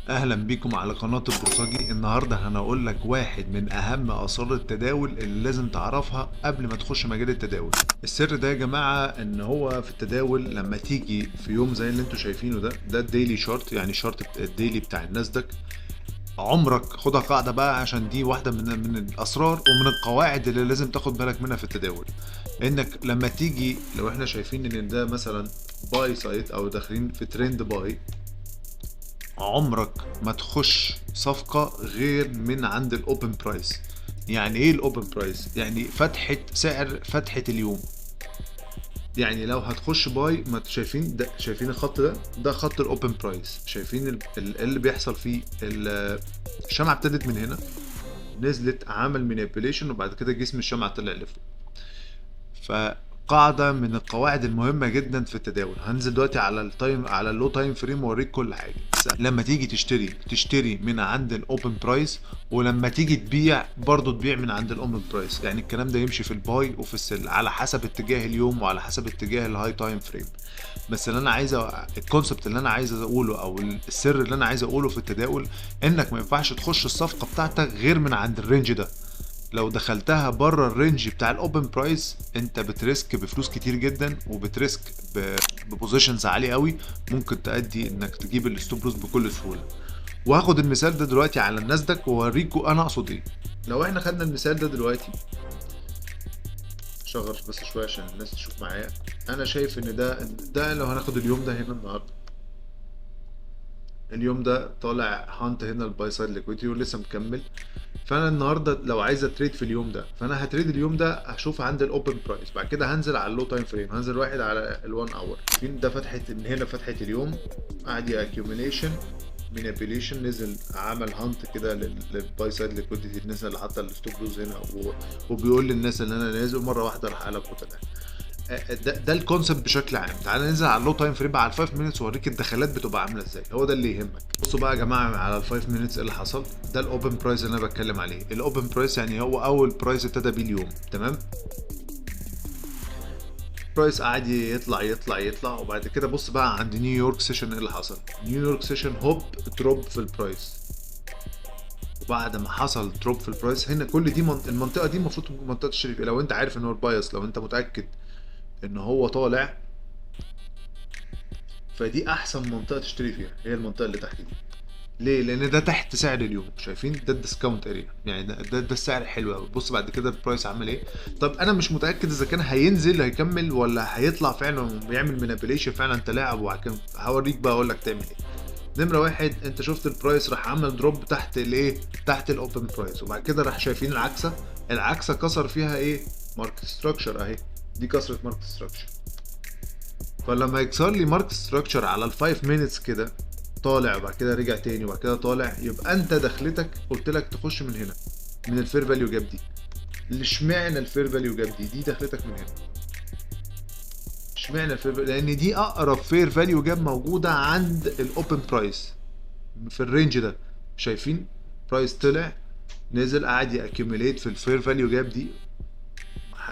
اهلا بيكم على قناة البورصاجي. النهاردة هنقول لك واحد من اهم اسرار التداول اللي لازم تعرفها قبل ما تخش مجال التداول. السر ده يا جماعة ان هو في التداول لما تيجي في يوم زي اللي انتوا شايفينه ده، ده ال daily chart، يعني chart ال daily بتاع الناسداك. عمرك خدها قاعدة بقى، عشان دي واحدة من الاسرار ومن القواعد اللي لازم تاخد بالك منها في التداول. انك لما تيجي لو احنا شايفين ان ده مثلا buy side او داخلين في trend buy، عمرك ما تخش صفقة غير من عند ال open price. يعني ايه ال open price؟ يعني فتحة سعر، فتحة اليوم. يعني لو هتخش buy، ما انتوا شايفين ده، شايفين الخط ده، ده خط ال open price. شايفين اللي بيحصل فيه؟ الشمعة ابتدت من هنا، نزلت، عمل manipulation، وبعد كده جسم الشمعة طلع لفوق. فقاعدة من القواعد المهمة جدا في التداول. هنزل دلوقتي على ال time، على ال low time frame، واوريك كل حاجة. بس لما تيجي تشتري، تشتري من عند ال open price، ولما تيجي تبيع برضو تبيع من عند ال open price. يعني الكلام ده يمشي في ال buy وفي ال sell على حسب اتجاه اليوم وعلى حسب اتجاه ال high time frame. بس اللي انا عايز ال concept اللي انا عايز اقوله او السر اللي انا عايز اقوله في التداول، انك ما ينفعش تخش الصفقة بتاعتك غير من عند ال range ده. لو دخلتها بره ال range بتاع ال open price، انت بت risk بفلوس كتير جدا وبت risk ب positions عاليه قوي، ممكن تؤدي انك تجيب ال stop loss بكل سهوله. وهاخد المثال ده دلوقتي على الناسداك واوريكم انا اقصد ايه. لو احنا خدنا المثال ده دلوقتي، شغل بس شويه عشان الناس تشوف معايا. انا شايف ان ده لو هناخد اليوم ده هنا النهارده، اليوم ده طالع hunt هنا ال buy side liquidity ولسه مكمل. فانا النهارده لو عايز ا trade في اليوم ده، فانا ه trade اليوم ده، هشوف عند ال open price، بعد كده هنزل على ال low time frame، هنزل واحد على ال1 hour. فين ده؟ فتحه من هنا، فتحه اليوم، قعد accumulation، manipulation، نزل عمل hunt كده لل buy side liquidity، الناس اللي حاطه ال stop loss هنا وبيقول للناس ان انا نازل، ومره واحده راح قلب وطلع. ده ال concept بشكل عام. تعال ننزل على ال low time frame، على ال 5 minutes، واوريك الدخلات بتبقى عامله ازاي. هو ده اللي يهمك. بصوا بقى يا جماعه، على ال 5 minutes ايه اللي حصل؟ ده ال open price اللي انا بتكلم عليه. ال open price يعني هو اول price ابتدى بيه اليوم، تمام؟ price قعد يطلع يطلع يطلع، وبعد كده بص بقى عند New York session ايه اللي حصل. New York session، هوب، drop في ال price. وبعد ما حصل drop في ال price هنا، كل دي المنطقه دي المفروض تكون منطقه تشتري فيها لو انت عارف ان هو ال bias، لو انت متاكد ان هو طالع، فدي احسن منطقه تشتري فيها، هي المنطقه اللي تحت دي. ليه؟ لان ده تحت سعر اليوم. شايفين؟ ده ال discount area، يعني ده السعر حلو قوي. بص بعد كده ال price عامل ايه. طب انا مش متاكد اذا كان هينزل هيكمل ولا هيطلع فعلا ويعمل manipulation، فعلا تلاعب، وبعد كده هوريك بقى اقول لك تعمل ايه. نمرة واحد، انت شفت ال price راح عمل drop تحت الايه؟ تحت ال open price. وبعد كده راح، شايفين العكسه؟ العكسه كسر فيها ايه؟ market structure اهي، دي كسرت market structure. فلما يكسر لي market structure على ال 5 minutes كده، طالع وبعد كده رجع تاني وبعد كده طالع، يبقى انت دخلتك قلت لك تخش من هنا، من ال fair value gap دي. اشمعنى ال fair value gap دي؟ دي دخلتك من هنا. اشمعنى ال fair؟ لان دي اقرب fair value gap موجوده عند ال open price في ال range ده. شايفين؟ price طلع، نزل، قعد ي accumulate في ال fair value gap دي.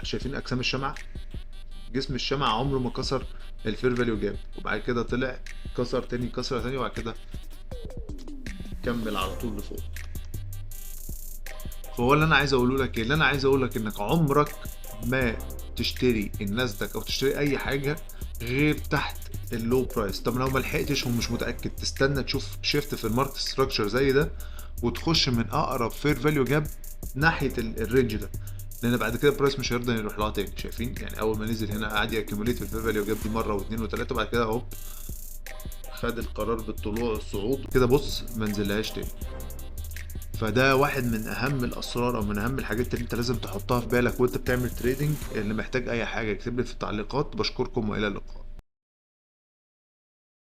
شايفين اجسام الشمعة؟ جسم الشمعة عمره ما كسر ال fair value gap، وبعد كده طلع كسر تاني، كسر تاني، وبعد كده كمل على طول لفوق. فهو اللي انا عايز اقوله لك ايه؟ اللي انا عايز اقول لك انك عمرك ما تشتري الناسداك او تشتري اي حاجه غير تحت ال low price. طب لو ما لحقتش ومش متاكد، تستنى تشوف shift في ال market structure زي ده وتخش من اقرب fair value gap ناحيه ال range ده، لان بعد كده ال price مش هيرضى يروح لها تاني. شايفين؟ يعني اول ما نزل هنا قعد ي accumulate في ال fair value gap دي مره واثنين وثلاثه، وبعد كده هوب خد القرار بالطلوع، الصعود كده، بص، ما نزلهاش تاني. فده واحد من اهم الاسرار او من اهم الحاجات اللي انت لازم تحطها في بالك وانت بتعمل trading. اللي محتاج اي حاجه يكتب لي في التعليقات. بشكركم والى اللقاء.